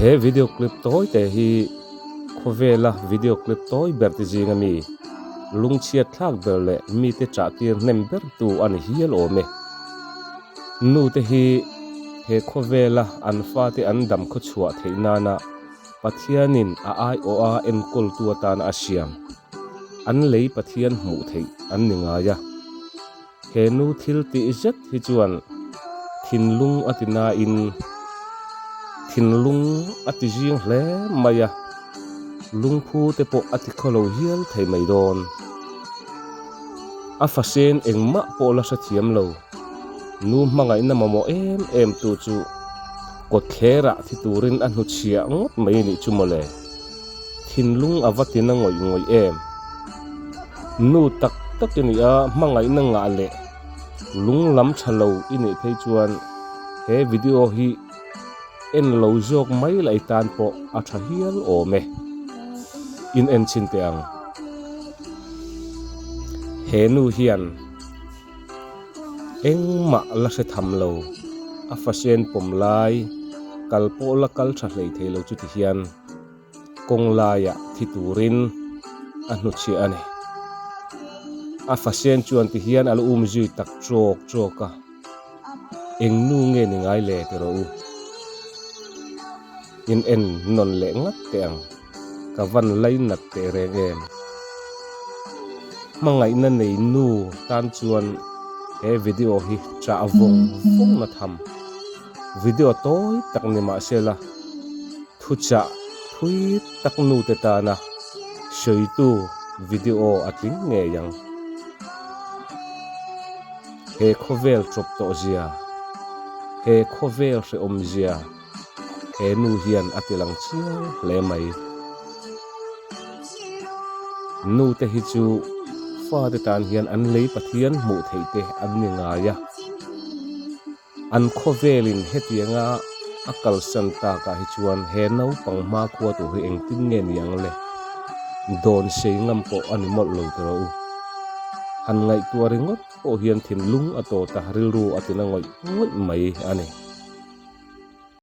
He video clip tawi te hi khawvela video clip tawi ber te zinga mi lungchhiat thlak ber leh mite chah tir hnem ber tu a ni hial awm e. Nu te hi he khawvela an fate an dam khaw chhuah theih nana Pathianin a aiawha enkawltu atana a siam an lei Pathian hmuh theih an ni ngai a. He nu thil tih zet hi chuan thinlung a ti nain thinlung a ti zing hle mai a, lungphu te pawh a ti khaw lo hial thei mai dawn. A fasen engmah pawh la hrethiam lo, nu hmangaihna mamawh em em tu chu kawtthlerah thi turin a hnuchhiah ngawt mai nih chu mawle. Thinlung a va tina ngawih ngawih em? Nu tak tak i nih a, hmangaihna ngah leh lung lam tha lo i nih phei chuan he video hi en lo zawk mai la i tan pawh a tha hial awm e. In en chhin teh ang. He nu hian engmah la hre tham lo, a fasen pawm lai kal pawh la kal tha hlei thei lo chuti hian. Kawng laiah thi turin a hnuchhiah a ni. A fasen chuan ti hian a lo um zui tak trawk trawk a, Eng nu nge ni ngai le ti rawh u. In en nawn leh ngat teh ang, ka van lainat teh reng em. Hmangaihna nei nu tan chuan he video hi chah vawng vawng na tham. Video tawi tak ni mahsela. Thuchah thui tak nute tana sawitu video a tling ngei ang. He khawvel chawp tawh zia, he khawvel hrehawm zia he nu hian a ti lang chiang hle mai. Nute hi chu fate tan hian an lei Pathian hmuh theih te an ni ngai a. An khawvelin hetianga a kalsan takah hi chuan he naupang hmakhua tur hi engtin nge ni ang le? Dawn sei ngam pawh a ni mawlh lo tawh u. Han ngaihtuah ringawt pawh hian thinlung a tawt a, rilru a tina ngawih ngawih mai a ni.